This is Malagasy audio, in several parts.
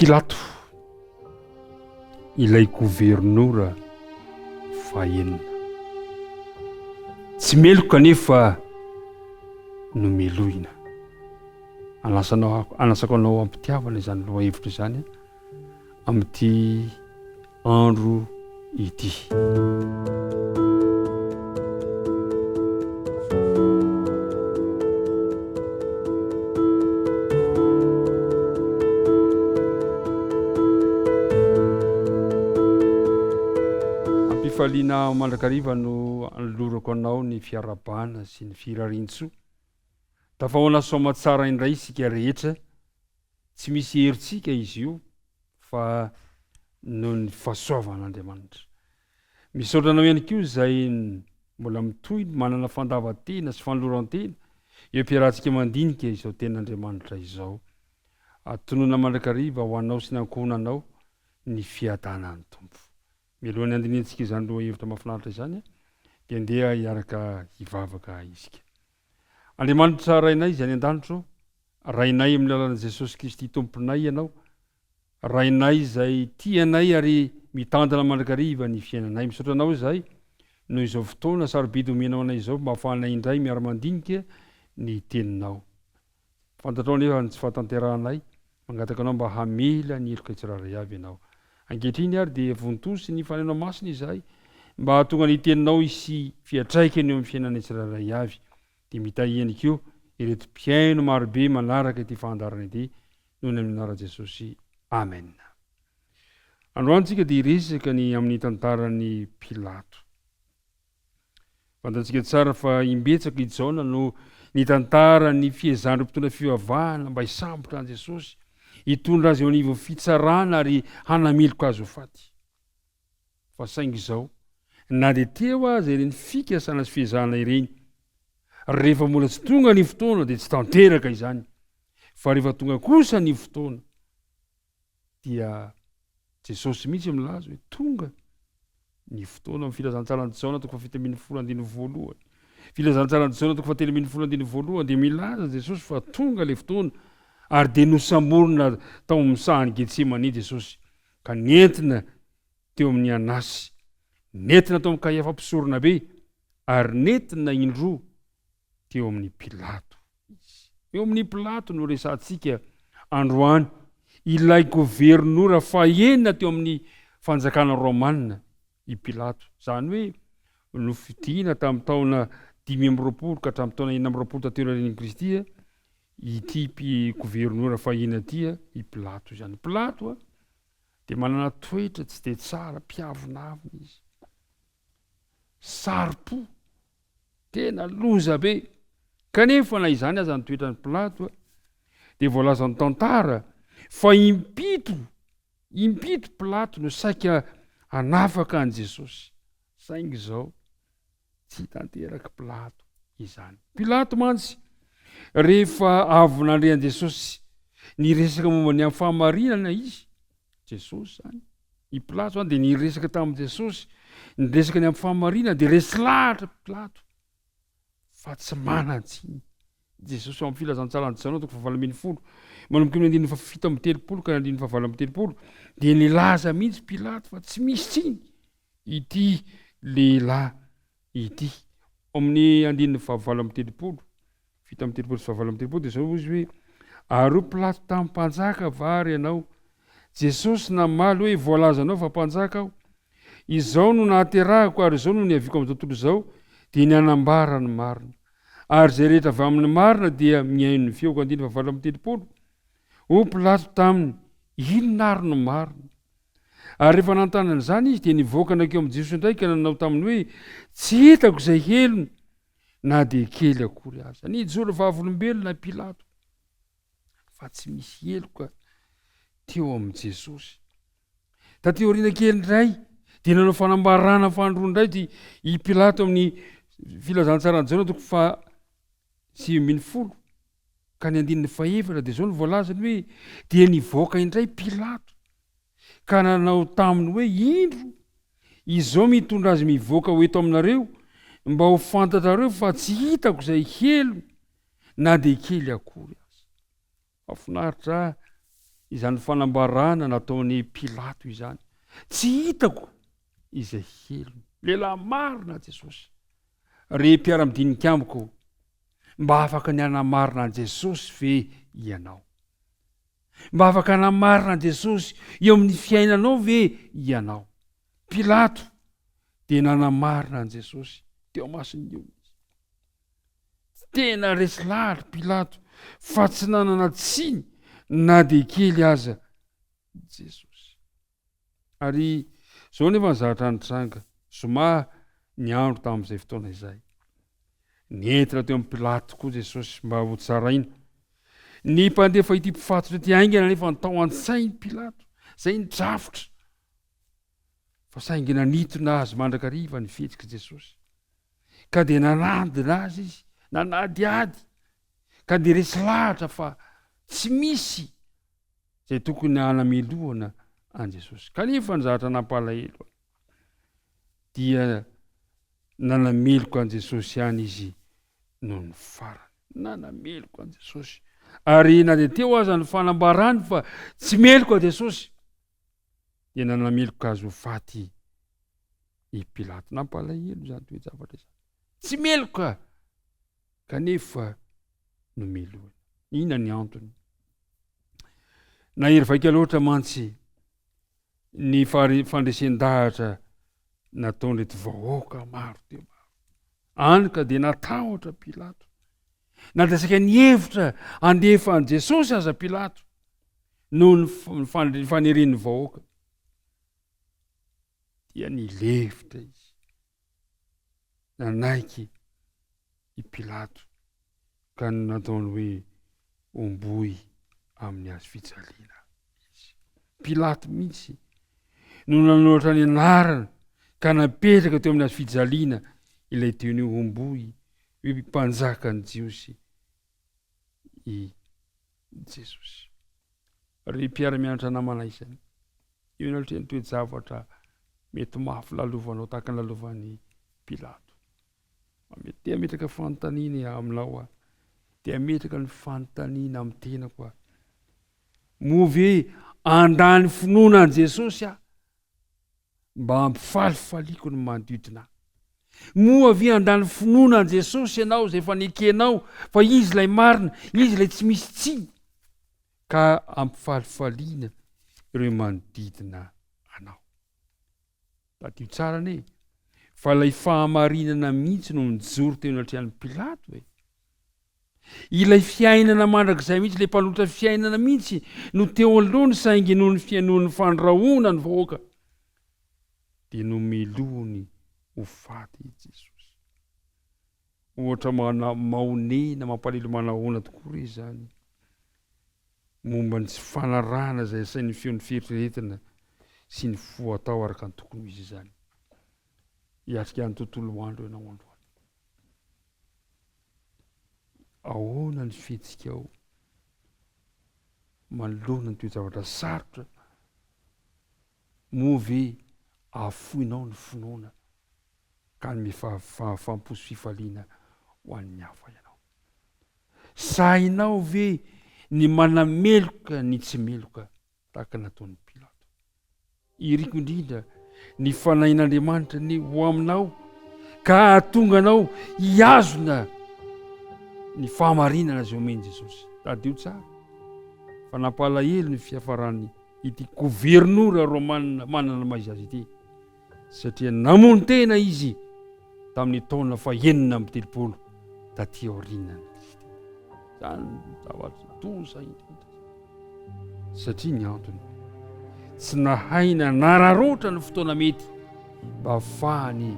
Pilato, ilay governora fahenina. Tsy meloka anefa nomelohina. Anasanao, anasako anao am-pitiavana izany lohahevitra izany amin'ity andro ity. Am-pifaliana mandrakariva no anolorako anao ny fiarahabana sy ny firarian-tsoa. Tafahoana soamatsara indray isika rehetra. Tsy misy herintsika izy io fa noho ny fahasoavan'Andriamanitra. Misaotra anao ihany koa izay mbola mitohy manana fandavan-tena sy fanoloran-tena eo am-piarahantsika mandinika izao tenin'Andriamanitra izao. Atonona mandrakariva ho anao sy ny ankohonanao ny fiadanan'ny Tompo. Mialohan'ny handinihantsika izany lohahevitra mahafinaritra izany dia ndeha hiaraka hivavaka isika. Andriamanitra Rainay izay any an-danitra ô, Rainay amin'ny alalan'i Jesosy Kristy Tomponay Ianao, Rainay izay tia anay ary mitantana mandrakariva ny fiainanay. Misaotra Anao izahay noho izao fotoana sarobidy omenao anay izao mba hahafahanay indray miara-mandinika ny Teninao. Fantatrao anefa ny tsy fahatanterahanay, mangataka Anao mba hamela ny heloka tsirairay avy Ianao. Ankehitriny ary dia vontosy ny Fanahinao Masina izahay mba hahatonga ny Teninao hisy fiantraikany eo amin'ny fiainanay tsirairay avy. Dia mitahia ihany koa ireto mpihaino marobe manaraka ity fandaharana ity noho ny amin'ny anaran'i Jesosy. Amen. Androany tsika dia hiresaka ny amin'ny tantaran'i Pilato. Fantatsika tsara fa imbetsaka i Jaona no nitantara ny fiezahan'ireo mpitondra fivavahana mba hisambotra an'i Jesosy, hitondra azy eo anivon'ny fitsarana ary hanameloka azy ho faty. Fa saingy izao, na dia teo aza ireny fikasana sy fiezahana ireny, rehefa mbola tsy tonga ny fotoana dia tsy tanteraka izany, fa rehefa tonga kosa ny fotoana dia Jesosy mihitsy milaza hoe tonga ny fotoana amin'ny filazantsaran'i Jaona toko faha-17 andininy voalohany. Filazantsaran'i Jaona toko faha-13 andininy voalohany dia milaza Jesosy fa tonga ilay fotoana ary dia nosamborina tao amin'ny sahan'i Getsemane Jesosy ka nentina teo amin'i Anasy, nentina tao amin'i Kaiafa mpisoronabe ary nentina indroa teo amin'i Pilato izy. Eo amin'i Pilato no resahantsika androany, ilay governora fahenina teo amin'ny fanjakana romana i Pilato. Izany hoe nofidina tamin'ny taona 25 ka hatramin'ny taona 26 taty aorian'i Kristy ity governora fahenina ity, i Pilato izany. Pilato dia manana toetra tsy dia tsara, mpiavonavona izy, saro-po, tena loza be. Kanefa na izany aza ny toetran'i Pilato dia voalazan'ny tantara fa impito, impito Pilato no saika hanafaka an'i Jesosy. Saingy izao, Tsy tanterak'i Pilato izany. Pilato mantsy, rehefa avy nandre an'i Jesosy niresaka momba ny amin'ny fahamarinana izy, Jesosy izany, i Pilato izany dia niresaka tamin'i Jesosy, niresaka ny amin'ny fahamarinana, dia resy lahatra Pilato fa tsy manan-tsiny Jesosy ao amin'ny filazantsaran'i Jaona toko faha-18, manomboka amin'ny andininy faha-37 ka ny andininy faha-38, dia nilaza mihitsy Pilato fa tsy misy tsiny ity lehilahy ity. Ao amin'ny andininy faha-38, 37 sy faha-38 dia izao hoy izy hoe, Ary hoy Pilato tamin'ny mpanjaka va ary ianao? Jesosy namaly hoe, Voalazanao fa mpanjaka aho. Izao no nahaterahako ary izao no niaviako amin'izao tontolo izao, dia ny hanambara ny marina. Ary izay rehetra avy amin'ny marina dia mihaino ny feoko. Andininy fahavalo amby 30. Hoy Pilato taminy, Inona ary no marina? Ary rehefa nanontany an'izany izy, dia nivoaka nankeo amin'i Jesosy indray ka nanao taminy hoe, Tsy hitako izay helony na dia kely akory aza. Nijoro vavolombelona i Pilato fa tsy misy heloka teo amin'i Jesosy. Taty aoriana kely indray dia nanao fanambarana fanindroany indray ity i Pilato amin'ny filazantsaran'i Jaona toko faha 19 ka ny andininy fahefatra dia izao no voalazany hoe dia nivoaka indray Pilato ka nanao taminy hoe indro izao mitondra azy mivoaka ho eto aminareo mba ho fantatrareo fa tsy hitako izay helony na dia kely akory aza. Mahafinaritra ahy. izany fanambarana nataon'i Pilato izany. Tsy hitako izay helony. Lehilahy marina Jesosy. Ry mpiara-midinika amiko, mba afaka ny hanamarina an'i Jesosy ve ianao? Mba afaka hanamarina an'i Jesosy eo amin'ny fiainanao ve ianao? Pilato dia nanamarina an'i Jesosy teo amason'ny olona izy. Tena resy lahatra Pilato fa tsy nanana tsiny na dia kely aza Jesosy. Ary izao nefa ny zavatra nitranga, zoma ny andro tamin'izay fotoana izay. Nentina teo amin'i Pilato tokoa Jesosy mba hotsaraina. Ny mpandefa ity mpifatotra ity haingana nefa ny tao an-tsain'i Pilato, izay nidrafitra fa saingy nanintona azy mandrakariva ny fihetsik'i Jesosy. Ka dia nanadina azy izy, nanadihady, ka dia resy lahatra fa tsy misy izay tokony hanamelohana an'i Jesosy. Kanefa ny zavatra nampalahelo dia nanameloka an'i Jesosy ihany izy noho ny farany. Nanameloka an'i Jesosy. Ary na dia teo aza ny fanambarany fa tsy meloka Jesosy, dia nanameloka azy ho faty i Pilato. Nampalahelo izany toe-javatra izany. Tsy meloka kanefa nomelohina. Inona ny antony? Nahery vaika loatra mantsy ny fandresen-dahatra nataon'ireto vahoaka maro dia maro. Any ka dia natahotra Pilato. Na dia saika nihevitra handefa an'i Jesosy aza Pilato noho ny fanirian'ny vahoaka, dia nilefitra izy. Nanaiky i Pilato ka nataony hoe homboy amin'ny hazo fijaliana izy. Pilato mihitsy no nanoratra ny anarana ka napetraka teo amin'ny hazo fijaliana ilay teny hoe homboy, hoe mpanjakan'ny Jiosy i Jesosy. Ry mpiara-mianatra namana isany, eo anatrehan'ny toe-javatra mety mafy lalovanao tahaka ny lalovan'i Pilato. Mety te hametraka fanontaniana aminao aho, te hametraka ny fanontaniana amin'ny tenako aho. Moa ve handany finoana an'i Jesosy aho mba hampifalifaliako ny manodidina ahy? Moa ve handany finoana an'i Jesosy ianao izay efa nekenao fa Izy ilay marina, Izy ilay tsy misy tsiny, ka hampifalifaliana ireo manodidina anao? Tadidio tsara anie fa ilay fahamarinana mihitsy no nijoro teo anatrehan'i Pilato e. Ilay fiainana mandrakizay mihitsy, ilay mpanolotra fiainana mihitsy no teo anoloany saingy noho ny fihainoan'ny fandrahona ny vahoaka dia nomelohiny ho faty i Jesosy. Ohatra mahonena, mampalahelo manahoana tokoa re izany. Momba ny tsy fanarahana izay asain'ny feon'ny fieritreretana sy ny fo atao araka ny tokony ho izy izany. Hiatrika ny tontolo andro ianao androany. Ahoana ny fihetsikao manoloana ny toe-javatra sarotra? Moa ve afoinao ny finoana ka hanome fahafaham-po sy fifaliana ho an'ny hafa ianao? Sahinao ve ny manameloka ny tsy meloka tahaka ny nataon'i Pilato? Iriko indrindra ny Fanahin'Andriamanitra anie ho aminao ka hahatonga anao hihazona ny fahamarinana izay omen'i Jesosy. Tadidio tsara fa nampalahelo ny fiafaran'ny ity governora romana manana ny maha izy azy ity satria namono tena izy tamin'ny taona fahenina amby telopolo taty aorianan'i Kristy. Izany zavatra doza indrindra satria ny antony tsy nahay nanararaotra ny fotoana mety mba hahafahany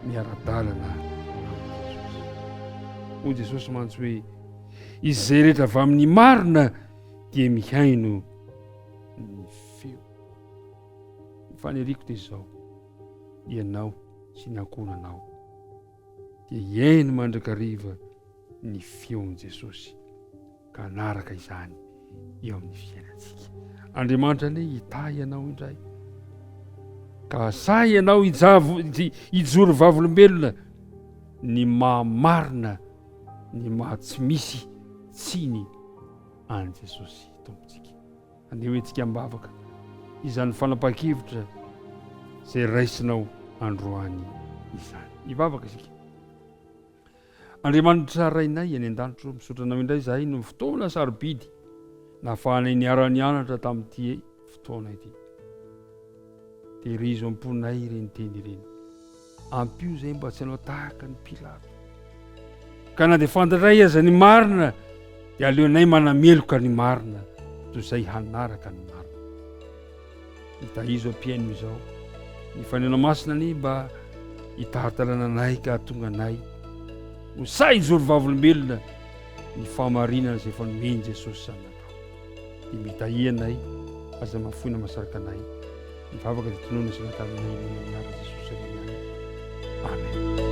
miara-dalana amin'i Jesosy. Hoy Jesosy mantsy hoe izay rehetra avy amin'ny marina dia mihaino ny feo. Ny faniriako dia izao, ianao sy ny ankohonanao dia hihaino mandrakariva ny feon'i Jesosy ka hanaraka izany eo amin'ny fiainantsika. Andriamanitra anie hitahy anao indray ka sahy ianao hijavo hijoro vavolombelona ny maha marina ny maha tsy misy tsiny an'i Jesosy Tompontsika. Andeha ho entsika am-bavaka izany fanapahan-kevitra izay raisinao androany izany. Hivavaka isika. Andriamanitra Rainay any an-danitra ô, misaotra Anao indray izahay noho ny fotoana sarobidy nahafahanay niara-nianatra tamin'ity fotoana ity. Tehirizo am-ponay ireny teny ireny. Ampio izay mba tsy hanao tahaka ny Pilato. Ka na dia fantatray aza ny marina, dia aleonay manameloka ny marina toy izay hanaraka ny marina. Mitahizo am-pihaino izao ny fanena masina anie mba hitari-dalana anay ka hahatonga anay ho sahy hijoro vavolombelona ny fahamarinana izay efa nomen'i Jesosy Zanakao. Dia mitahia anay, aza mahafoina masaraka anay. Ny vavaka dia tononina sy angatahinay amin'ny anaran'i Jesosy irery ihany. Amen.